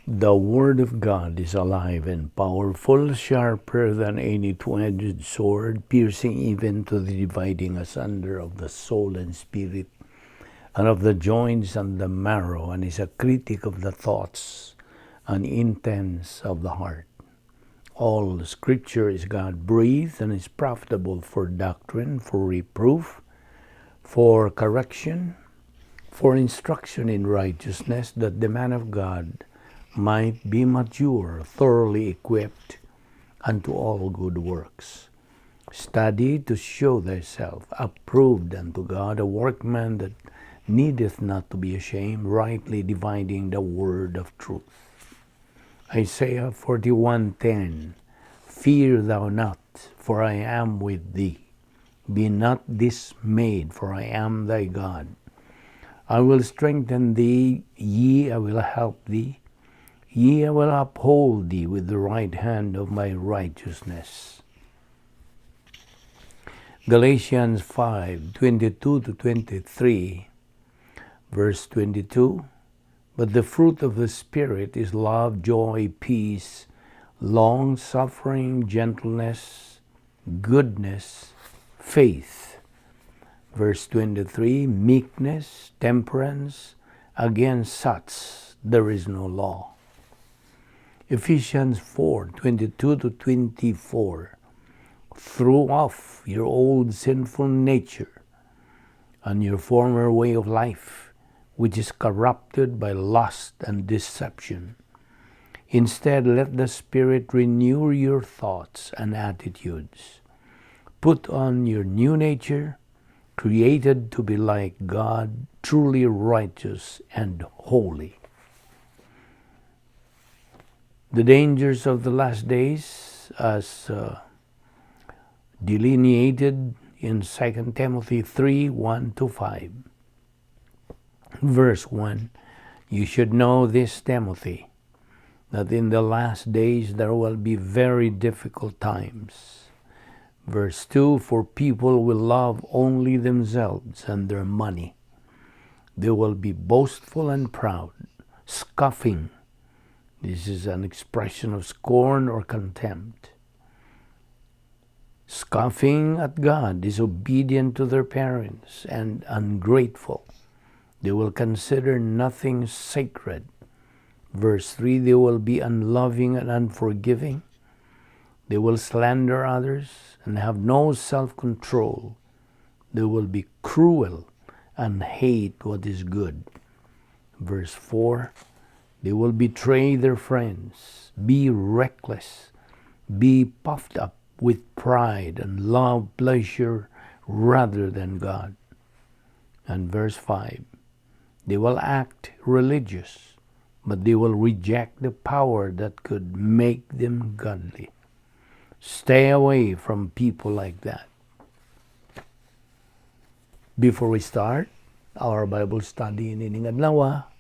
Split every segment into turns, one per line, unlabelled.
The Word of God is alive and powerful, sharper than any two-edged sword, piercing even to the dividing asunder of the soul and spirit, and of the joints and the marrow, and is a critic of the thoughts and intents of the heart. All Scripture is God-breathed and is profitable for doctrine, for reproof, for correction, for instruction in righteousness, that the man of God might be mature, thoroughly equipped unto all good works. Study to show thyself approved unto God, a workman that needeth not to be ashamed, rightly dividing the word of truth. Isaiah 41:10. Fear thou not, for I am with thee. Be not dismayed, for I am thy God. I will strengthen thee, yea, I will help thee. Yea, I will uphold thee with the right hand of my righteousness. Galatians 5:22 to 23, verse 22. But the fruit of the Spirit is love, joy, peace, long-suffering, gentleness, goodness, faith. Verse 23, meekness, temperance, against such there is no law. Ephesians 4:22 to 24. Throw off your old sinful nature and your former way of life, which is corrupted by lust and deception. Instead, let the Spirit renew your thoughts and attitudes. Put on your new nature, created to be like God, truly righteous and holy. The dangers of the last days, as delineated in 2 Timothy 3:1 to 5. Verse 1, you should know this, Timothy, that in the last days there will be very difficult times. Verse 2, for people will love only themselves and their money. They will be boastful and proud, scoffing. This is an expression of scorn or contempt. Scoffing at God, disobedient to their parents, and ungrateful. They will consider nothing sacred. Verse 3, they will be unloving and unforgiving. They will slander others and have no self-control. They will be cruel and hate what is good. Verse 4, they will betray their friends, be reckless, be puffed up with pride, and love pleasure rather than God. And verse 5, they will act religious, but they will reject the power that could make them godly. Stay away from people like that. Before we start our Bible study nining adlaw,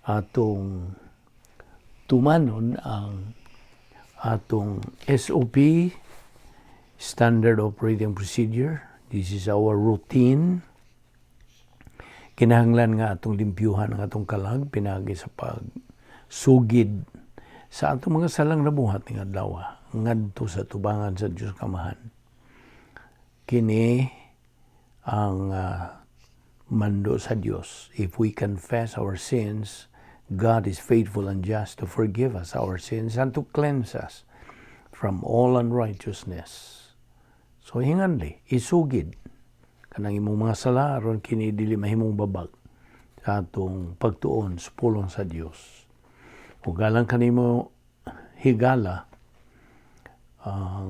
atong tumanon ang atong SOP, Standard Operating Procedure. This is our routine. Kinahanglan nga atong limpyuhan ang atong kalag pinagi sa pagsugid sa atong mga salang nabuhat ning adlaw ngadto sa tubangan sa Dios Kamahan. Kini ang mando sa Dios. If we confess our sins, God is faithful and just to forgive us our sins and to cleanse us from all unrighteousness. So hinganli, isugid kanang imong mga sala aron kini dili mahimong babag sa atong pagtuon sa pulong sa Dios. Ug alang kanimo higala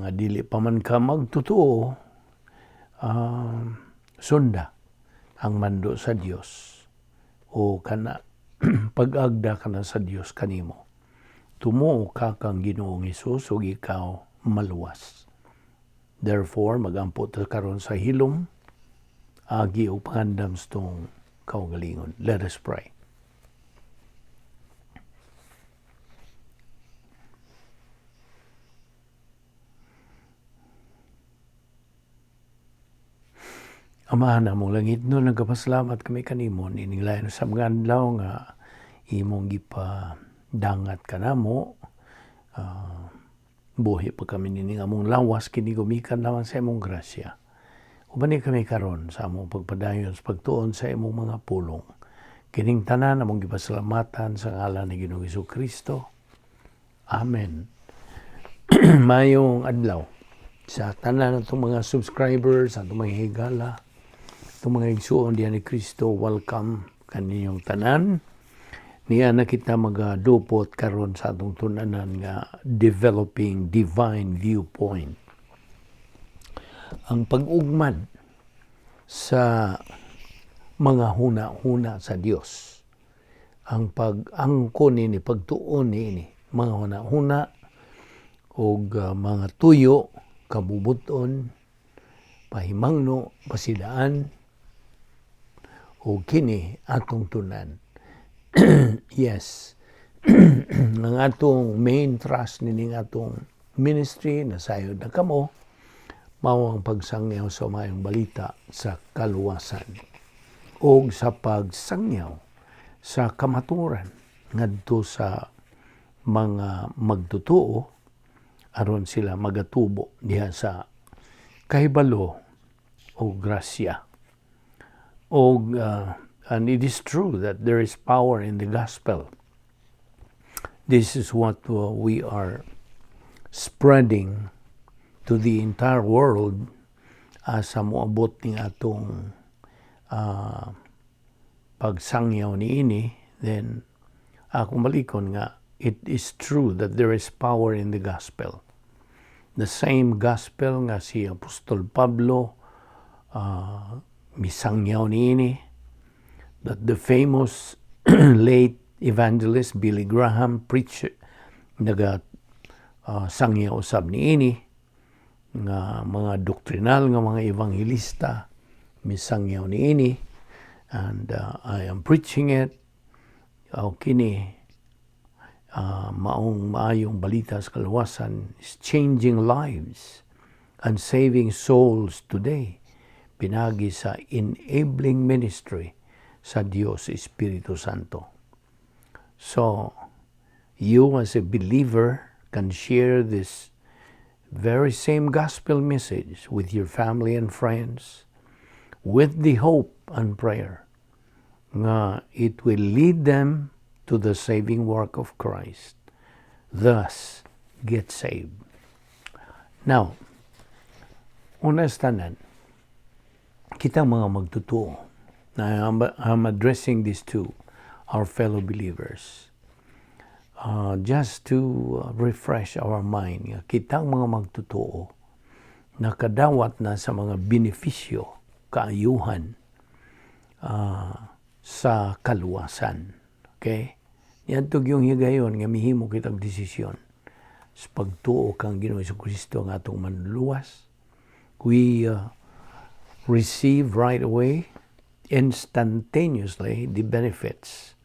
nga dili pa man ka magtotoo, sunda ang mando sa Dios o kana pag-agda ka na sa Dios kanimo. Tumuo ka kang Ginoong Hesus ug ikaw maluwas. Therefore, magampo ta karon sa hilom, agi og pangandam sa atong kaugalingon. Let us pray. Amahan namong langit no, nagapasalamat kami kanimo nining lain sa mga adlaw nga imong gipa Dangat kanamo, buhi pa kami nining among lawas kini gumikan lamang sa imong grasya. Ubani kami karon sa among pagpadayon sa pagtuon sa imong mga pulong. Kining tanan among gipasalamatan sa ngalan ni Ginoong Kristo. Amen. Mayong adlaw sa tanan natong mga subscribers, sa atong mga higala, atong mga igsuon diha ni Kristo, welcome kaninyong tanan. Niya na kita magadupot karon sa atong tun-anan nga Developing Divine Viewpoint. Ang pag-ugmad sa mga huna-huna sa Dios. Ang pag-angkon nini, pagtuon niini, mga huna-huna og mga tuyo, kabubuton, pahimangno, pasidaan, o kini atong tun-an. Yes. Ang atong main thrust nining atong ministry, nasayod na kamo, mao ang pagsangyaw sa Maayong Balita sa kaluwasan o sa pagsangyaw sa kamaturan ngadto sa mga magtotoo aron sila magatubo diha sa kahibalo o grasya. Og and it is true that there is power in the gospel. This is what we are spreading to the entire world asa moabot ning atong pagsangyaw niini. Then akong balikon nga it is true that there is power in the gospel, the same gospel nga si Apostol Pablo misangyaw niini, that the famous late evangelist Billy Graham preached, naga sangyaw usab niini, nga mga doktrinal nga mga evangelista misangyaw niini, and I am preaching it. O kini maong Maayong Balita sa kaluwasan is changing lives and saving souls today pinagi sa enabling ministry sa Dios Espiritu Santo. So, you as a believer can share this very same gospel message with your family and friends with the hope and prayer nga it will lead them to the saving work of Christ. Thus, get saved. Now, una sa tanan, kitang mga magtotoo. Now, I'm addressing this to our fellow believers. Just to refresh our mind, nga kitang mga magtotoo, nakadawat na sa mga benepisyo, kaayuhan sa kaluwasan. Okay? Niadto gyung higayon nga mihimo kitang desisyon sa pagtuo kang Ginoong Kristo ang atong manluluwas. We receive right away, instantaneously, the benefits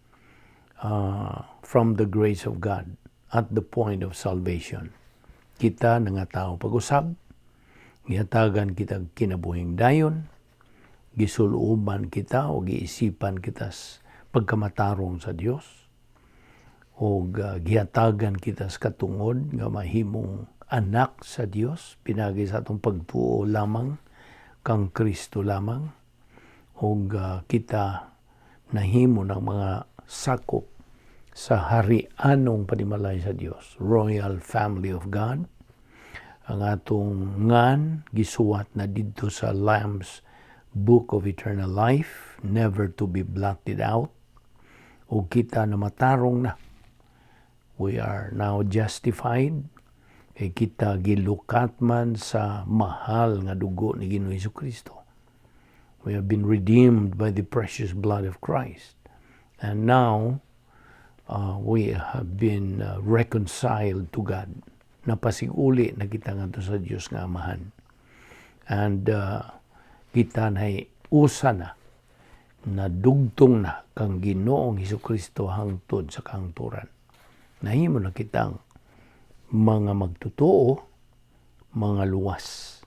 from the grace of God at the point of salvation. Kita nga tao pag-usab, gihatagan kita kinabuhing dayon, gisuluban kita o giisipan kita sa pagkamatarong sa Dios, o gihatagan kita sa katungod nga mahimong anak sa Dios pinagi sa atong pagtuo lamang kang Kristo lamang, ug kita nahimo ng mga sakop sa harianong panimalay sa Dios, royal family of God. Ang atong ngan gisuwat na didto sa Lamb's Book of Eternal Life, never to be blotted out. Ug kita na matarong na. We are now justified. Kay kita gilukat man sa mahal nga dugo ni Ginoong Kristo. We have been redeemed by the precious blood of Christ. And now, we have been reconciled to God. Napasig-uli na kita ngadto sa Dios nga Amahan. And kita na usa na, nadugtong na kang Ginoong Kristo hangtod sa kahangturan. Nahimo na kitang mga magtotoo, mga luwas.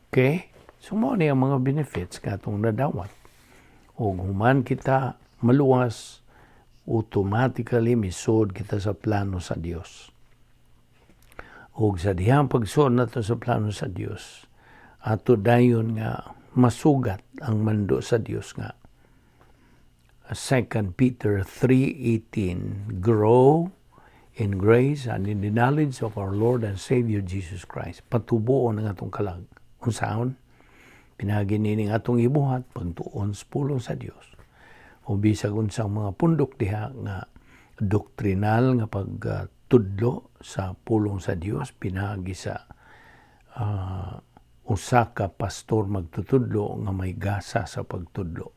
Okay? So mao ni ang mga benefits katong nadawat. O human kita maluwas, Automatically misud kita sa plano sa Dios. Ug sa dihang pagsuod nato sa plano sa Dios, ato dayon nga masugat ang mando sa Dios nga 2 Peter 3:18, "Grow in grace and in the knowledge of our Lord and Savior Jesus Christ." Patubuon ang atong kalag. Unsaon? Pinaagi nining atong ibuhat pagtuon sa pulong sa Dios. O bisag unsang mga pundok diha nga doktrinal nga pagtudlo sa pulong sa Dios pinaagi sa usa ka pastor magtutudlo nga may gasa sa pagtudlo,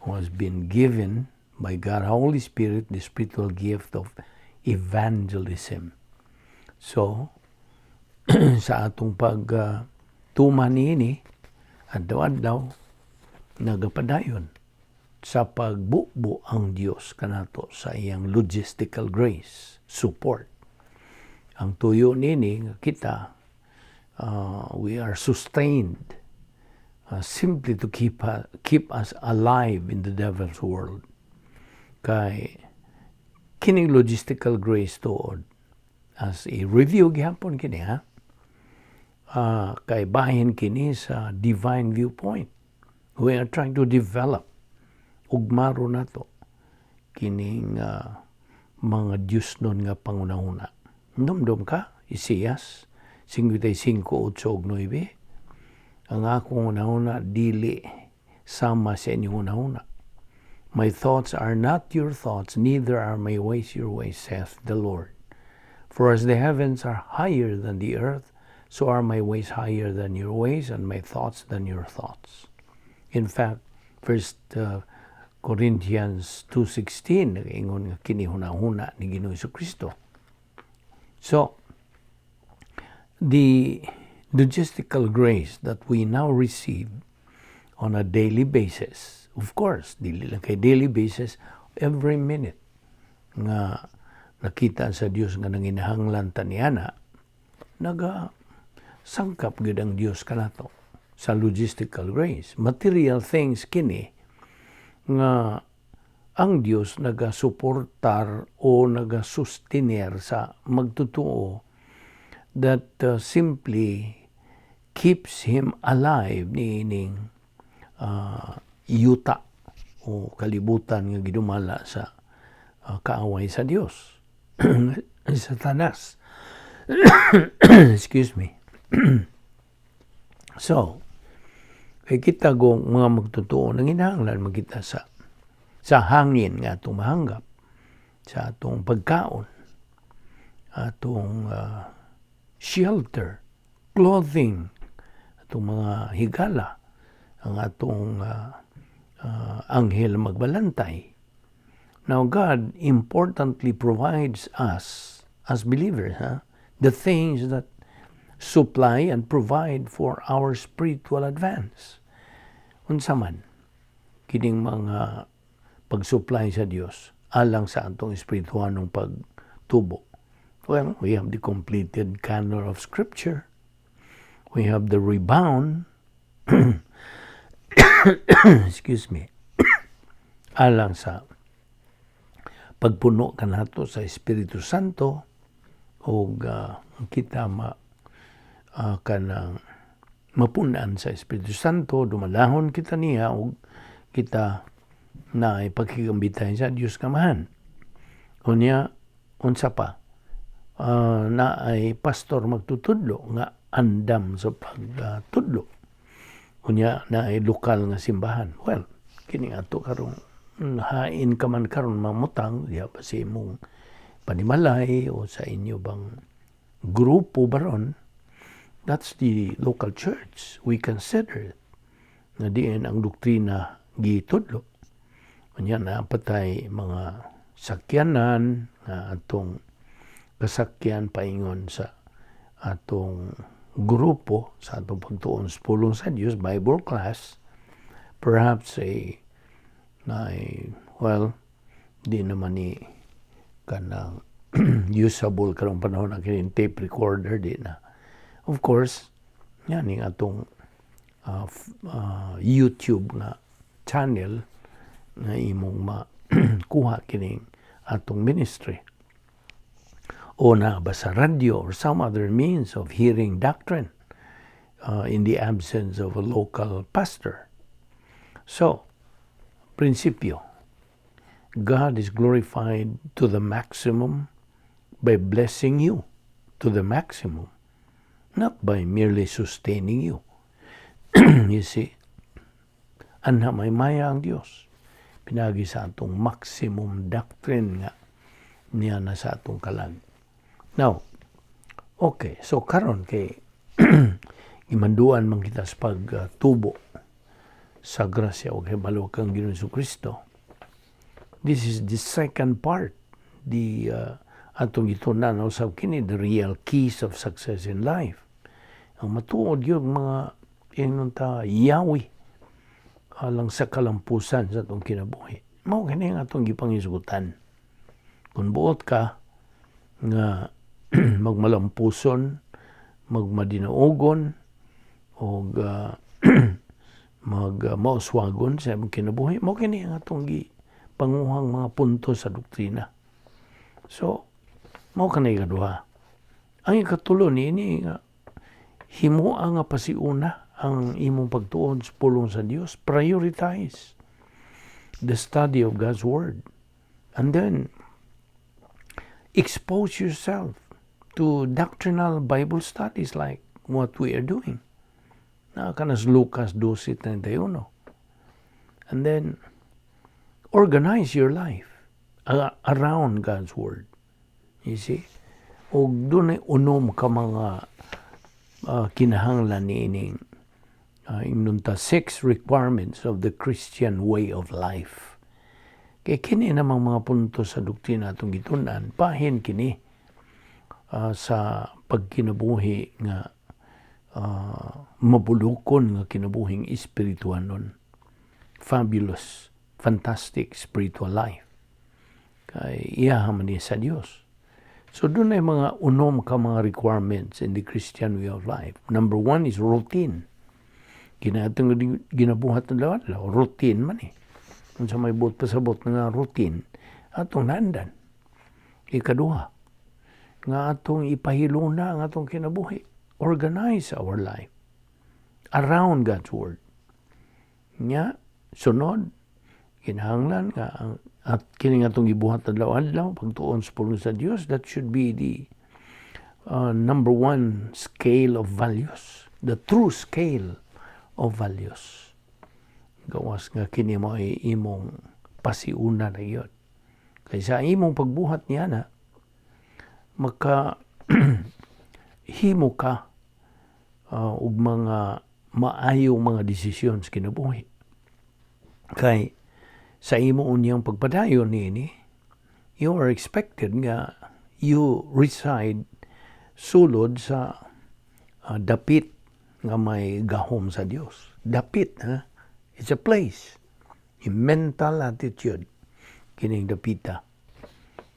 who has been given by God Holy Spirit the spiritual gift of evangelism. So, sa atong pag tuman niini, adlaw-adlaw, nagapadayon sa pagbubo ang Dios kanato sa iyang logistical grace support. Ang tuyo nini nga kita, we are sustained simply to keep us alive in the devil's world. Kay kining logistical grace tuod, as a review gihapon kini ha, kay bahin kini sa divine viewpoint. We are trying to develop, ugmaro nato kining mga Diyos nun nga pangunahuna. Dumdum ka, Isaias 55, 8 ug 9, "Ang akong hunahuna dili sama sa inyong hunahuna. My thoughts are not your thoughts, neither are my ways your ways, saith the Lord. For as the heavens are higher than the earth, so are my ways higher than your ways, and my thoughts than your thoughts." In fact, First Corinthians 2:16 nagaingon nga kini hunahuna ni Ginoong Kristo. So, the logistical grace that we now receive on a daily basis, of course, dili lang kay daily basis, every minute nga nakita sa Dios nga nanginahanglan ta niana, naga sangkap gyud ang Dios kanato sa logistical grace. Material things kini nga ang Dios nagasuportar o nagasustener sa magtotoo that simply keeps him alive niining yuta o kalibutan nga gidumala sa kaaway sa Dios, Satanas. Excuse me. So, kay kita gong mga magtotoo, nanginahanglan magkita sa hangin nga atong mahanggap, sa atong pagkaon, atong shelter, clothing, atong mga higala, ang atong anghel magbalantay. Now God importantly provides us as believers, huh, the things that supply and provide for our spiritual advance. Unsa man kining mga pag-supply sa Dios alang sa atong espirituhanong pagtubo? Well, we have the completed canon of Scripture. We have the rebound, excuse me, alang sa pagpuno kanato sa Espiritu Santo ug kita ma kanang mapunan sa Espiritu Santo, dumalahon kita niya ug kita na ipagkigambitay sa Dios Kamahan. Unya, unsa pa? Na ay pastor magtutudlo nga andam sa pagtudlo. Unya na ay lokal nga simbahan. Well, kini ato karong hain ka man karon mamutang diha pa sa imong panimalay o sa inyo bang grupo baron, that's the local church we consider nga diin ang doktrina gitudlo. Unya naa patay mga sakyanan nga atong kasakyan paingon sa atong grupo sa atong pagtuon sa pulong sa Dios, Bible class, perhaps a na, well, di naman ni kanang usable karong panahon ang kining tape recorder, di na. Of course, yan ning atong YouTube nga channel nga imong ma Kuha kining atong ministry. O naa ba sa radyo or some other means of hearing doctrine in the absence of a local pastor. So, prinsipyo, God is glorified to the maximum by blessing you to the maximum, not by merely sustaining you. You see, anha may maya ang Dios. Pinagi sa atong maximum doctrine nga niya na sa atong kalag. Now, okay, so karon kay gimanduan man kita sa pagtubo sa grasya o kahibalo kang Ginoong Kristo. This is the second part, the atong gitunan usab kini, the real keys of success in life. Ang matuod yung mga ingnon ta yawi alang sa kalampusan sa atong kinabuhi. Mao kini ang atong gipangisgutan. Kung buot ka nga magmalampuson, magmadinaugon, o mag mauswagon sa imong kinabuhi, mao kini ang atong gipanguhang mga punto sa doktrina. So, mao kanay ikaduha. Ang ikatulo niini nga himoa nga pasiuna ang imong pagtuon sa pulong sa Dios. Prioritize the study of God's Word. And then, expose yourself to doctrinal Bible studies like what we are doing. Na kanas Lucas 12:31. And then, organize your life around God's Word. You see? O dunay unom ka mga kinahanglan niining ingnon ta six requirements of the Christian way of life. Kay kini namang mga punto sa doktrina atong gitun-an, bahin kini sa pagkinabuhi nga mabulukon nga kinabuhing espirituanon. Fabulous, fantastic spiritual life. Kay iya man ni sa Dios. So dunay mga unom ka mga requirements in the Christian way of life. Number one is routine. Kinatong ginabuhat ng adlaw, routine man eh. Unsa may buot pasabot nga routine, atong naandan. Ikaduha, nga atong ipahiluna ang atong kinabuhi. Organize our life around God's Word. Nya, sunod, kinahanglan nga ang at kini nga atong gibuhat adlaw-adlaw pagtuon sa pulong sa Dios, that should be the number one scale of values, the true scale of values. Gawas nga kini mo ay imong pasiuna na yun. Kay sa imong pagbuhat niya na maka himo ka og mga maayong mga desisyon sa kinabuhi. Kay sa imo unyang pagpadayon niini, you are expected nga you reside sulod sa dapit nga may gahom sa Dios. Dapit, ha? It's a place. A mental attitude kining dapita.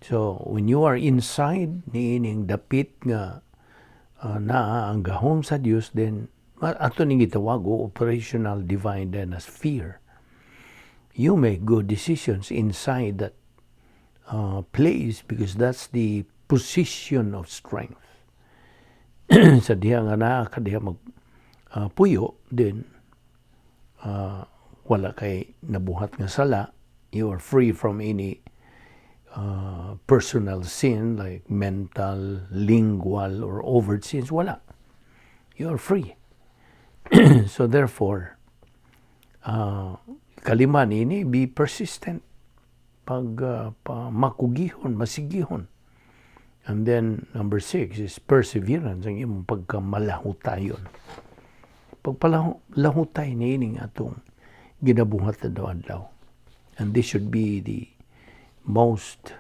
So, when you are inside niining dapit nga naa ang gahom sa Dios, then ato ning gitawag og operational divine sphere. You make good decisions inside that place because that's the position of strength. Sa diha nga naa ka diha mag puyo, then wala kay nabuhat nga sala, you are free from any personal sin like mental, lingual, or overt sins. Wala. You are free. So therefore, kalima nini, be persistent. Pag pa makugihon, masigihon. And then, number six is perseverance, ang imong pagkamalahutayon. Pagpalahutay niining atong ginabuhat adlaw-adlaw. And this should be the most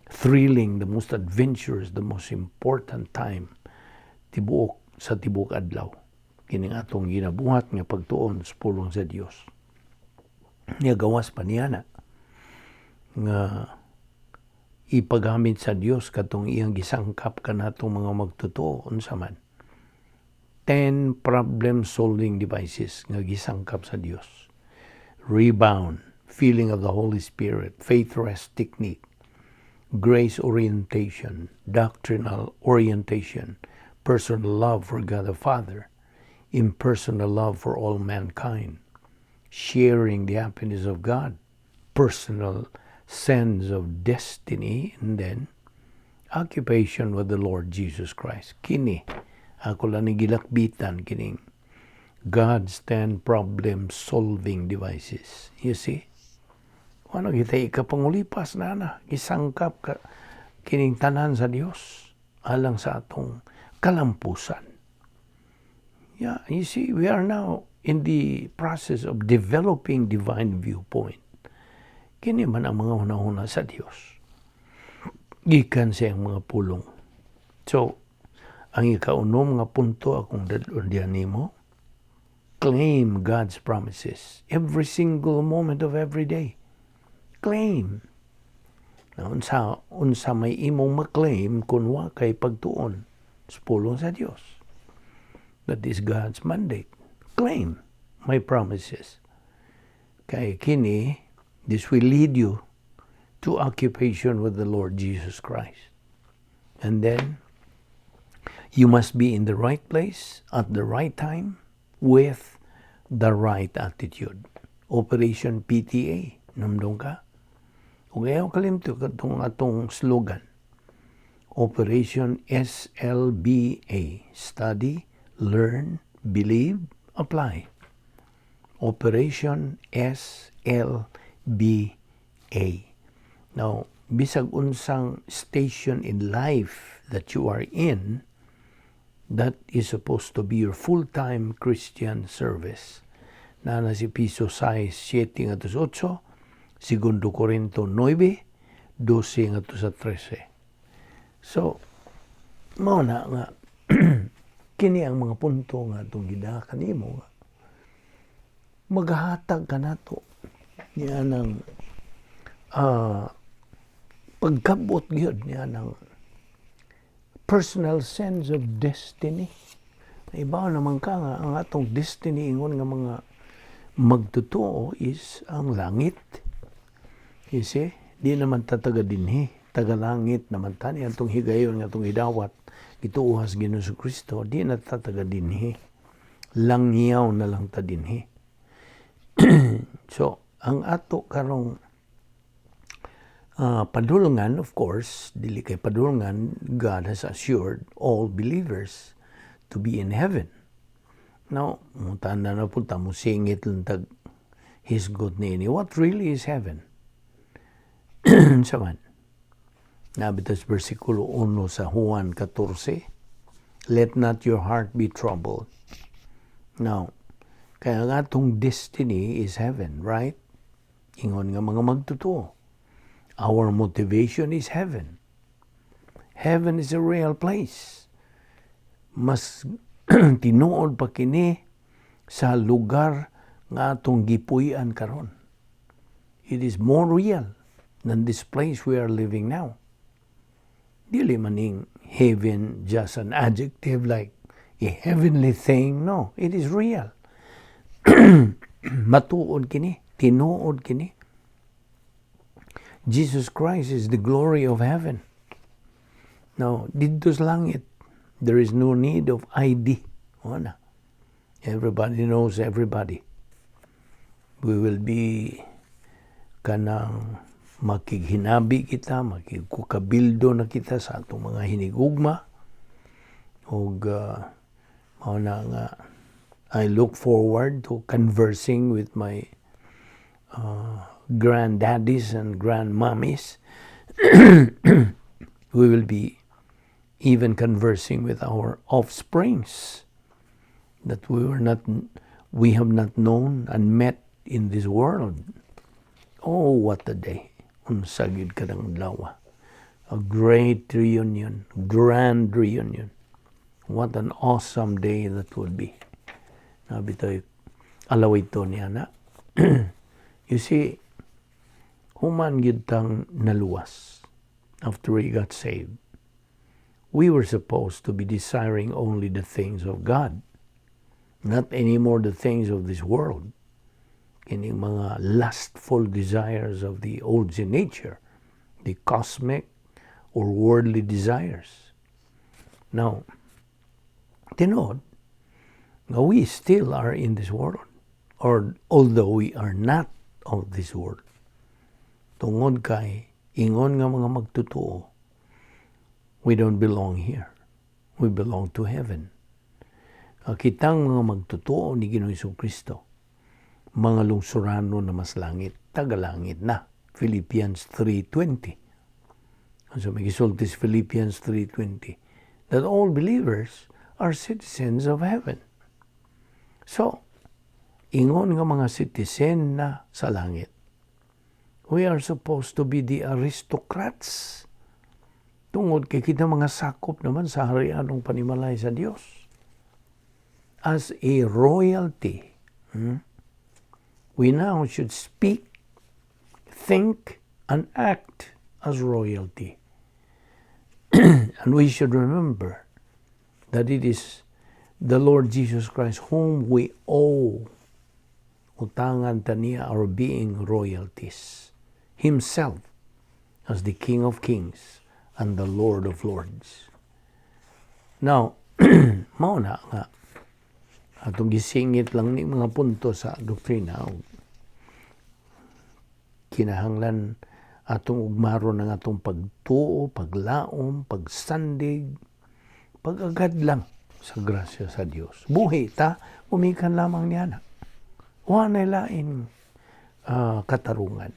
thrilling, the most adventurous, the most important time tibuok sa tibuok adlaw. Kining atong ginabuhat nga pagtuon sa pulong sa Dios. Niya gawas pa niya na nga ipagamit sa Dios katong iyang gisangkap kanatong mga magtotoo. Unsa man? 10 problem solving devices nga gisangkap sa Dios. Rebound, Feeling of the Holy Spirit, faith rest technique, grace orientation, doctrinal orientation, personal love for God the Father, impersonal love for all mankind, sharing the happiness of God, personal sense of destiny, and then occupation with the Lord Jesus Christ. Kini, ako lang ni gilakbitan kining God's 10 problem solving devices. You see? Ano kita ikapangulipas na na, isangkap ka, kining tanan sa Dios alang sa atong kalampusan. Yeah, you see, we are now in the process of developing divine viewpoint. Kini man ang mga hunahuna sa Dios gikan sa iyang mga pulong. So, ang ikaunom nga punto akong dad-on diha nimo, claim God's promises every single moment of every day. Claim. Na unsa may imong maklaim kung wa kay pagtuon sa pulong sa Dios? That is God's mandate. Claim my promises. Kay kini, this will lead you to occupation with the Lord Jesus Christ. And then, you must be in the right place at the right time with the right attitude. Operation PTA. Namdong ka? Ug ayaw kalimto katong atong slogan. Operation SLBA. Study, learn, believe, apply. Operation SLBA. Now, bisag unsang station in life that you are in, that is supposed to be your full-time Christian service. Naa na sa Epeso 6, 7 ngadto sa 8, Segundo Corinto 9, 12 ngadto sa 13. So, mao na nga kini ang mga punto nga atong gidakan kanimo nga maghatag kanato niya ng pagkabot gyud niya ng personal sense of destiny. Ibaw naman ka nga ang atong destiny ingon nga mga magtotoo is ang langit. You see? Di naman ta taga dinhi, taga langit naman ta ni atong higayon nga atong gidawat gituohas Ginoo Kristo, di na ta taga dinhi. Langyaw na lang ta dinhi. So, ang ato karong padulngan, of course, dili kay padulngan, God has assured all believers to be in heaven. Now, mutanda na po ta mo singit lang tag hisgot niini. What really is heaven? Sa man? Naa bitaw sa versikulo 1 sa Juan 14, "Let not your heart be troubled." Now, kaya nga atong destiny is heaven, right? Ingon nga mga magtotoo. Our motivation is heaven. Heaven is a real place. Mas tinuod pa kini sa lugar nga atong gipuy-an karon. It is more real than this place we are living now. Dili maning heaven just an adjective, like a heavenly thing. No, it is real. Matuod kini, tinuod kini. Jesus Christ is the glory of heaven. Now, didto sa langit, there is no need of ID. Wala. Everybody knows everybody. We will be kanang makighinabi kita, makigkukabildo na kita sa atong mga hinigugma. Ug mao na nga I look forward to conversing with my granddaddies and grandmommies. We will be even conversing with our offsprings that we have not known and met in this world. Oh, what a day. Unsa gyud kanang adlaw. A great reunion, grand reunion. What an awesome day that would be. Naa bitoy alawito niya na. You see, human gyud tang naluwas after we got saved. We were supposed to be desiring only the things of God, not anymore the things of this world. Kining mga lustful desires of the old sin nature, the cosmic or worldly desires. Now, tinuod nga we still are in this world, or although we are not of this world. Tungod kay ingon nga mga magtotoo, we don't belong here. We belong to heaven. Kitang mga magtotoo ni Ginoong Kristo, mga lungsurano na mas langit, tagalangit na. Philippians 3:20. So may gisulti sa Philippians 3:20 that all believers are citizens of heaven. So, ingon nga mga citizen na sa langit, we are supposed to be the aristocrats. Tungod kay kita mga sakop naman sa harianong panimalay sa Dios. As a royalty, we now should speak, think, and act as royalty. And we should remember that it is the Lord Jesus Christ whom we owe, utangan ta niya, our being royalties. Himself as the King of Kings and the Lord of Lords. Now, mao na nga atong gisingit lang ni mga punto sa doktrina. Kinahanglan atong ugmaron ang atong pagtuo, paglaom, pagsandig, pag-agad lang sa grasya sa Dios. Buhi ta, gumikan lamang niya na. Wa na lain katarungan.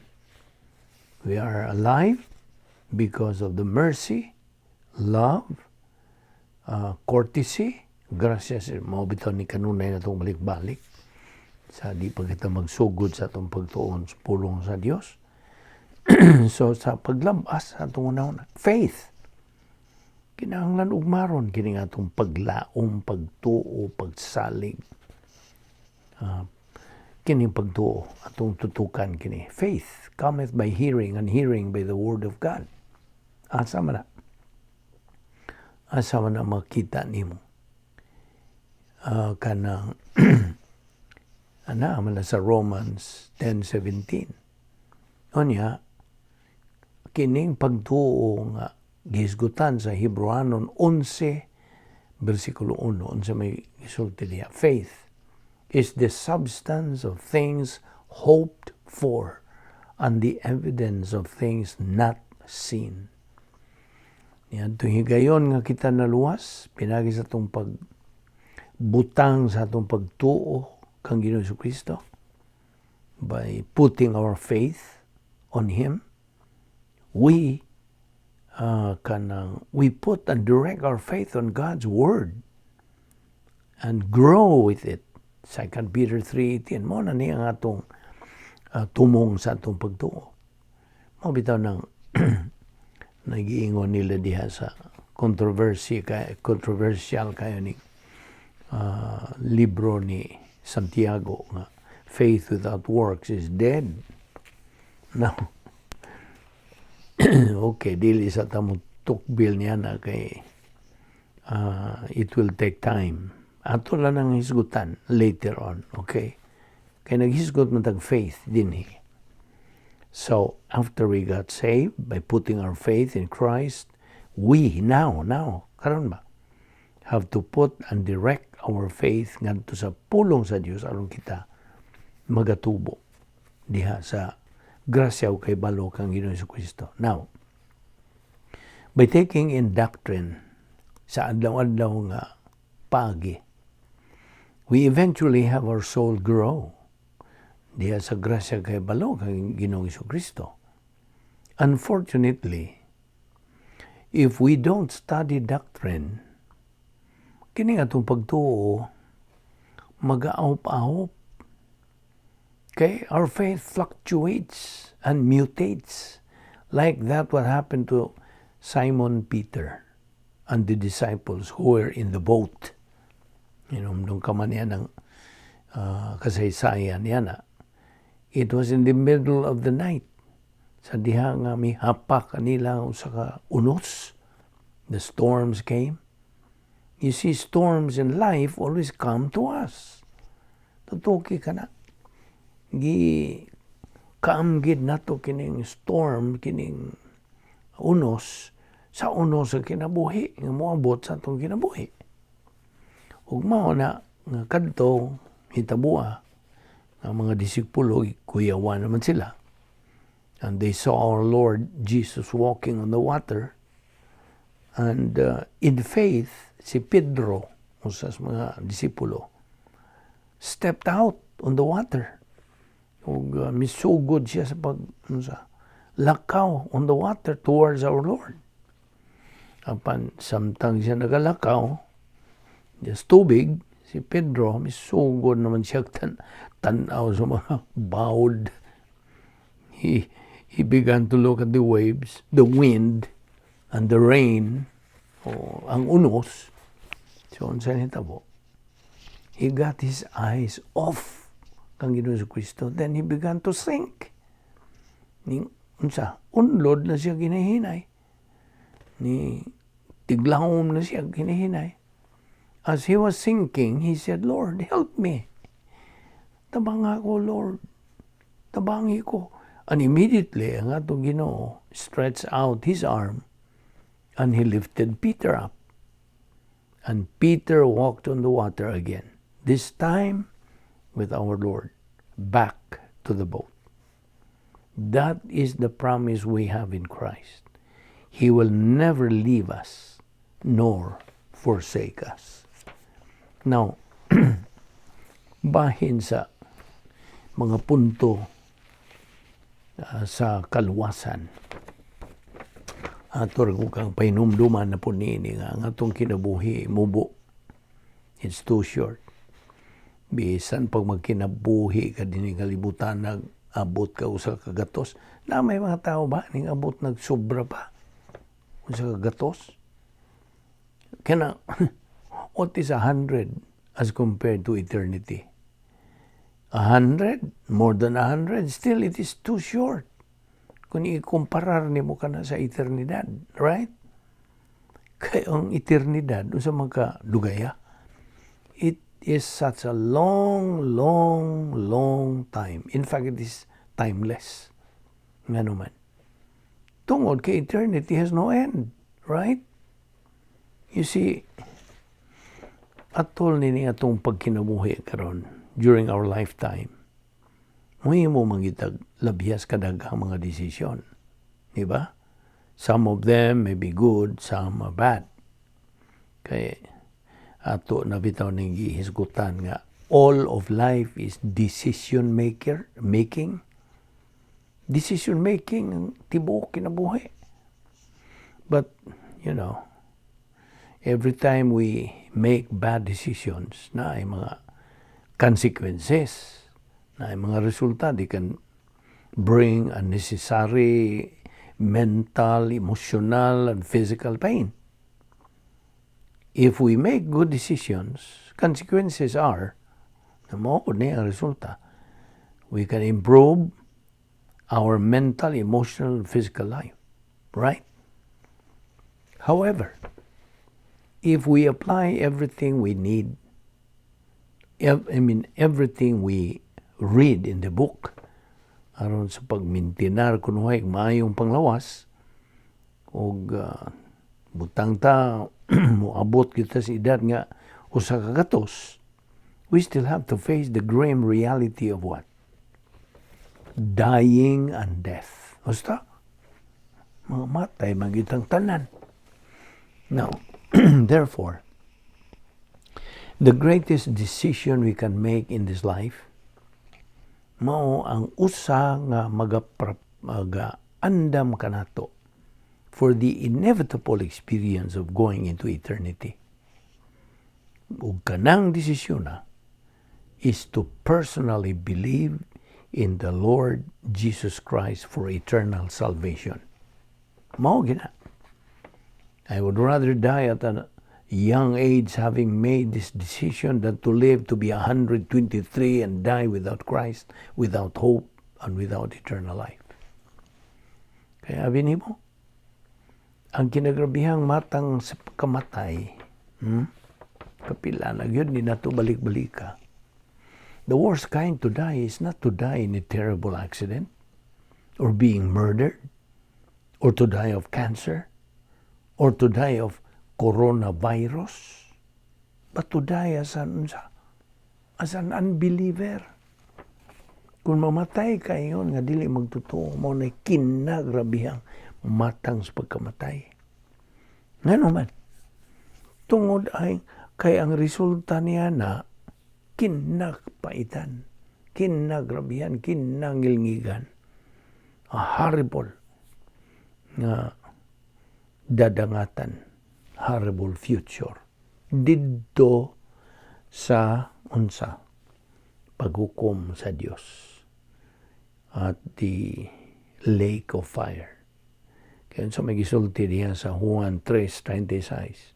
We are alive because of the mercy, love, courtesy, grasya. Mao bitaw ni kanunay na itong balik-balik sa di pa kita magsugod sa atong pagtuon sa pulong sa Dios. So sa paglabas sa atong una, faith. Kinahanglan ugmaron kini nga atong paglaom, pagtuo, pagsalig. Kining pagtuo atong tutukan kini. Faith cometh by hearing, and hearing by the word of God. Asa man na? Asa man na makita nimo? Kanang ana man na sa Romans 10:17. Unya kining pagtuo nga gihisgutan sa Hebrewanon 11 bersikulo 1, unsa may gisulti diha? Faith is the substance of things hoped for and the evidence of things not seen. Niadtong higayon nga kita naluwas pinagi sa atong pagbutang sa atong pagtuo kang Ginoong Kristo, by putting our faith on Him, we kanang we put and direct our faith on God's word and grow with it. 2 Peter 3:18. Mao na niya ang atong tumong sa atong pagtuo. Mao bitaw nang nagiingon nila diha sa controversy kay controversial kayo ni libro ni Santiago nga faith without works is dead. Now, okay, dili sa ta motukbil niya na kay it will take time. Ato lang ang hisgutan later on, okay? Kay naghisgot man tag faith dinhi. So, after we got saved by putting our faith in Christ, we now, karon ba, have to put and direct our faith ngadto sa pulong sa Dios aron kita magatubo diha sa grasya ug kahibalo kang Ginoong Kristo. Now, by taking in doctrine sa adlaw-adlaw nga pagi, we eventually have our soul grow diha sa grasya kahibalo kang Ginoong Kristo. Unfortunately, if we don't study doctrine, kini atong pagtuo magaawp-awp. Okay, our faith fluctuates and mutates like that what happened to Simon Peter and the disciples who were in the boat. Nung ka man niya ng kasaysayan niya na. It was in the middle of the night. Sa diha nga mihapak kanila usa ka unos. The storms came. You see, storms in life always come to us. Tutuki ka na. Gi kaamgid nato kining storm, kining unos, sa unos sa kinabuhi nga moabot sa atong kinabuhi. Ug mao na nga kadto hitaboa ang mga disipulo, kuyawan naman sila. And they saw our Lord Jesus walking on the water. And in faith, si Pedro, usa sa mga disipulo, stepped out on the water. Ug misugod siya sa pag sa lakaw on the water towards our Lord. Apan samtang siya nagalakaw sa tubig, si Pedro misugod naman siya tan-aw sa mga bawd. He began to look at the waves, the wind, and the rain, o ang unos. So, unsa nitabo? He got his eyes off kang Ginoong Kristo. Then he began to sink. Ni, unsa? Unlod na siya ginahinay. Ni tiglahom na siya ginahinay. As he was sinking, he said, "Lord, help me. Tabang ako, Lord. Tabangi ko." And immediately, ang atong Ginoo stretched out his arm and he lifted Peter up. And Peter walked on the water again, this time with our Lord, back to the boat. That is the promise we have in Christ. He will never leave us nor forsake us. Now, bahin sa mga punto sa kaluwasan, ato ko kang pahinumduman na po niini nga ang atong kinabuhi mubo. It's too short. Bisan pag magkinabuhi ka dinhi kalibutan, nag-abot ka 100. Na may mga tao ba ning abot nagsobra pa 100? Kana, what is 100 as compared to eternity? 100, more than 100, still it is too short. Kung ikumparar nimo kana sa eternidad, right? Kay ang eternidad, unsa man ka dugaya? It is such a long, long, long time. In fact, it is timeless. Ngano man? Tungod kay eternity has no end, right? You see, atol nini atong pagkinabuhi karon during our lifetime, muhimo man gyud tag labyas kadaghang mga desisyon. Di ba? Some of them may be good, some are bad. Kay ato na bitaw ning gihisgutan nga all of life is decision maker making. Decision making ang tibuok kinabuhi. But, every time we make bad decisions, na ay mga consequences, na ay mga resulta, they can bring unnecessary mental, emotional, and physical pain. If we make good decisions, consequences are, na mao ni ang resulta, we can improve our mental, emotional, and physical life. Right? However, if we apply everything we need, I mean, everything we read in the book, aron sa pagmintinar kunuhay maayong panglawas, og butang ta moabot kita sa edad nga 100, we still have to face the grim reality of what? Dying and death. Basta, mga matay man kitang tanan. Now, therefore, the greatest decision we can make in this life mao ang usa nga maga andam kanato for the inevitable experience of going into eternity. Ug kanang desisyon na is to personally believe in the Lord Jesus Christ for eternal salvation. Mao gina. I would rather die at a young age having made this decision than to live to be 123 and die without Christ, without hope, and without eternal life. Kaya abi nimo, ang kinagrabihang matang sa pagkamatay, Kapila na gyud ni nato balik-balika. The worst kind to die is not to die in a terrible accident or being murdered or to die of cancer or to die of coronavirus, but to die as an unbeliever. Kung mamatay ka ingon nga dili magtotoo, mao na kinagrabihang matang sa pagkamatay. Ngano man? Tungod ay kay ang resulta niya na kinakpaitan, kinagrabihan, kinangilngigan. A horrible nga dadangatan, horrible future. Didto sa unsa? Paghukom sa Dios at the lake of fire. Kaya sa may gisulti diha sa Juan 3:26,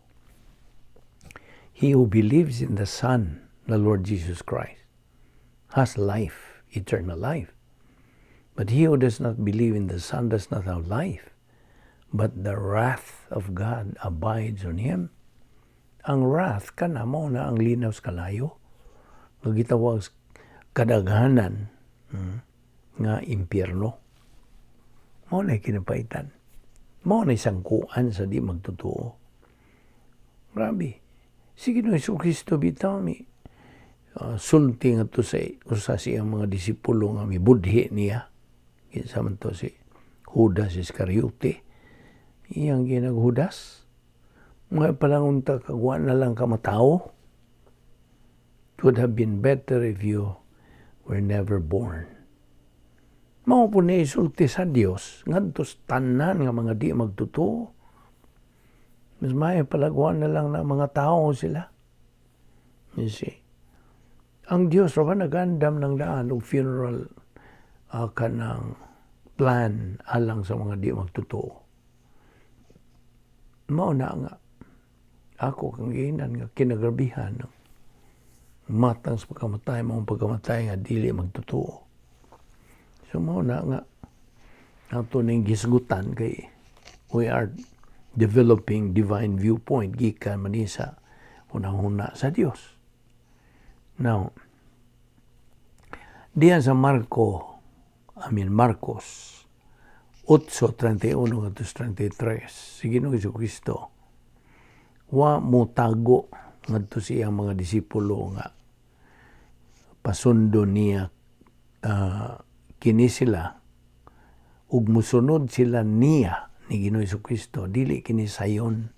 "He who believes in the Son, the Lord Jesus Christ, has life, eternal life. But he who does not believe in the Son does not have life, but the wrath of God abides on him." Ang wrath kana mao na ang linaw sa kalayo nga gitawag kadaghanan nga impyerno. Mao na kinapaitan. Mao na sangkuan sa di magtotoo. Grabe. Sige no, Hesus Kristo bitaw mi sulti nga to sa usa sa iyang mga disipulo nga mibudhi niya. Kinsa man to? Si Judas Iscariote. Iyang ginaghudas. "Mga palangunta kagwa na lang ka matao. It would have been better if you were never born." Mao po ni isulti sa Dios ngadto sa tanan nga mga di magtotoo. Mas maayo palagwa na lang na mga tao sila. You see? Ang Dios ra ba nagandam ng daan og funeral kanang plan alang sa mga di magtotoo. Mao na nga ako kang giingnan nga kinagrabihan ng matang sa pagkamatay mo, pagkamatay nga dili magtotoo. So mao na nga ato ning gisgutan kay we are developing divine viewpoint gikan man ni sa hunahuna sa Dios. Now, diyan sa Marco, I mean Marcos 8:31 ngadto 33, si Ginoong Kristo wa mo tago ngadto sa iyang mga disipulo nga pasundo niya kini sila ug musunod sila niya ni Ginoong Kristo. Dili kini sayon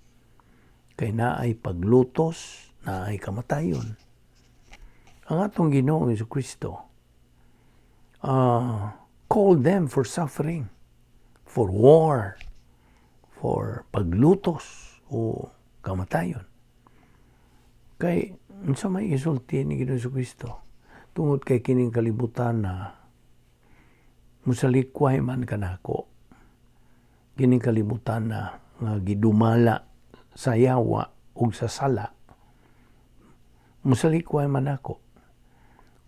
kay naay paglutos, naay kamatayon. Ang atong Ginoong Kristo called them for suffering, for war, for paglutos o kamatayon. Kay unsa may isulti ni Ginoong Kristo? "Tungod kay kining kalibutan na musalikway man kanako. Kining kalibutan na nga gidumala sa yawa ug sa sala, musalikway man ako.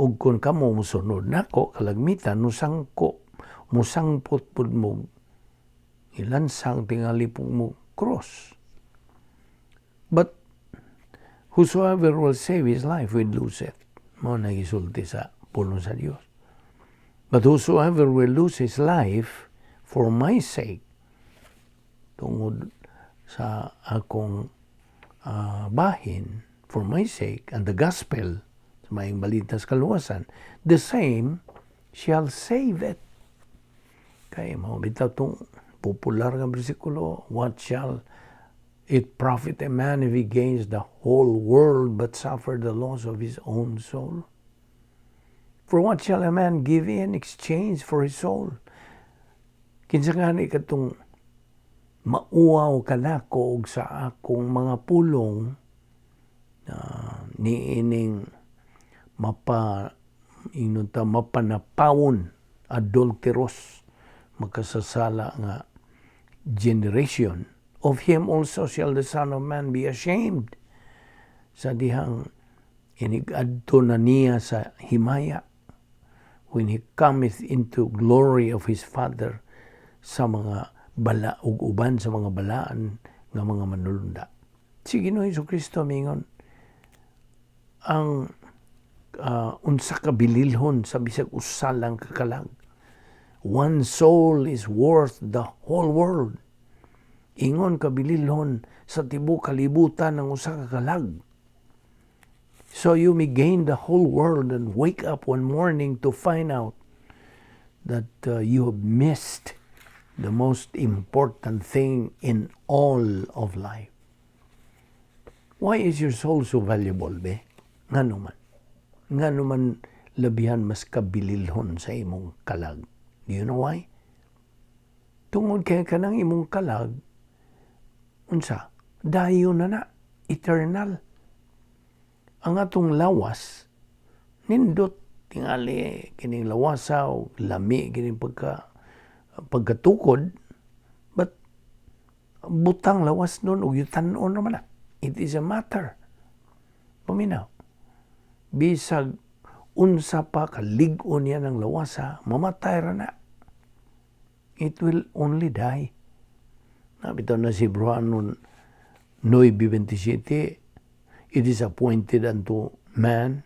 Ug kung kamo musunod nako, kalagmitan musangko, musangpot pud mo, ilansang tingali pud mo cross. But whosoever will save his life will lose it." Mao na gisulti sa pulong sa Dios. "But whosoever will lose his life for my sake," tungod sa akong bahin, "for my sake, and the gospel," sa maayong balita sa kaluwasan, "the same shall save it." Kay mao bitaw tong popular nga bersikulo, "What shall it profit a man if he gains the whole world but suffer the loss of his own soul? For what shall a man give in exchange for his soul?" Kinsa gani katong mauwaw kanako og sa akong mga pulong niining mapa ingon ta mapanapawon, adulterous, makasasala nga generation, of him also shall the Son of Man be ashamed sa dihang inig-adto na niya sa himaya, when he cometh into glory of his Father sa mga bala ug uban sa mga balaan nga mga manulunda. Si Ginoong Kristo mingon ang Unsa ka bililhon sa bisag usa lang ka kalag. One soul is worth the whole world. Ingon kabililhon sa tibuok kalibutan ang usa ka kalag. So you may gain the whole world and wake up one morning to find out that you have missed the most important thing in all of life. Why is your soul so valuable, be? Ngano man? Ngano man labihan mas kabililhon sa imong kalag? Do you know why? Tungod kay kanang imong kalag, unsa? Dayon na na, eternal. Ang atong lawas, nindot tingali kining lawasa o lami kining pagkatukod, but butang lawas nun ug yutan-on naman na. It is a matter. Paminaw. Bisag unsa pa kalig-on niya ng lawasa, mamatay ra na. It will only die. Nabitaw na si Hebreano 9:27, "It is appointed unto man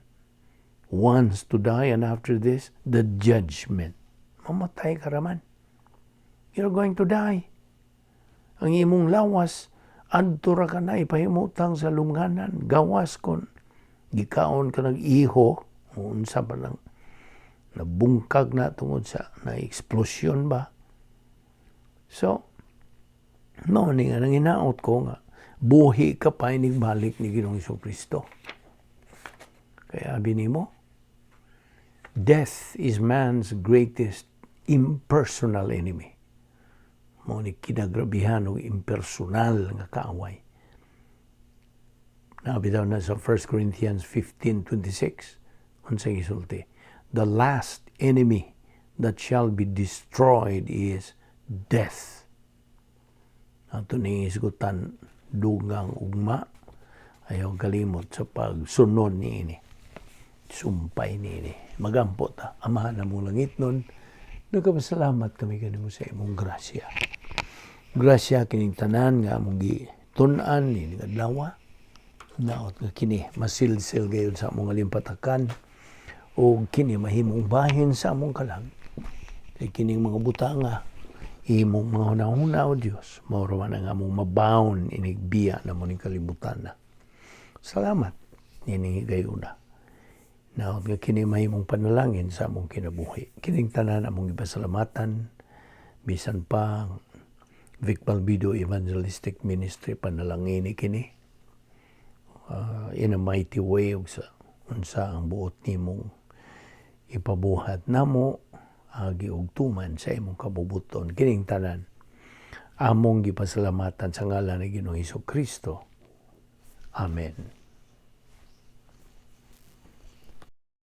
once to die, and after this, the judgment." Mamatay ka raman. You're going to die. Ang imong lawas, adto ra ka na ipahimutang sa lungganan, gawas kon gikaon ka nag-iho, unsa pa nang nabungkag na tungod sa na eksplosyon ba. So, mao ni nga nanginaot ko nga buhi ka pa balik ni Ginoong Kristo. Kaya abi nimo, death is man's greatest impersonal enemy. Mao ni kinagrabihan og impersonal nga kaaway. Nabitaw na sa 1 Corinthians 15:26, unsay gisulti? "The last enemy that shall be destroyed is death." Ato ning hisgutan dugang ugma, ayaw kalimot sa pagsunod niini. Sumpay niini. Magampo ta. Amahan namong langitnon, nagapasalamat kami kanimo sa imong grasya. Grasya kining tanan nga among gitun-an ni adlaw. Naot nga kini masilsil gayud sa among alimpatakan o kini mahimong bahin sa among kalag. Kay kining mga butanga imong mga hunahuna, o Dios, mao ra man ang among mabaon inigbiya namo ning kalibutan na. Salamat nining higayuna. Naot nga kini mahimong panalangin sa among kinabuhi. Kining tanan among ipasalamatan, bisan pa Vic Balbido Evangelistic Ministry, panalangini kini in a mighty way ug sa unsa ang buot nimong ipabuhat namo agi og tuman sa imong kabubuton. Kining tanan among gipasalamatan sa ngalan ni Ginoong Hesus Kristo. Amen.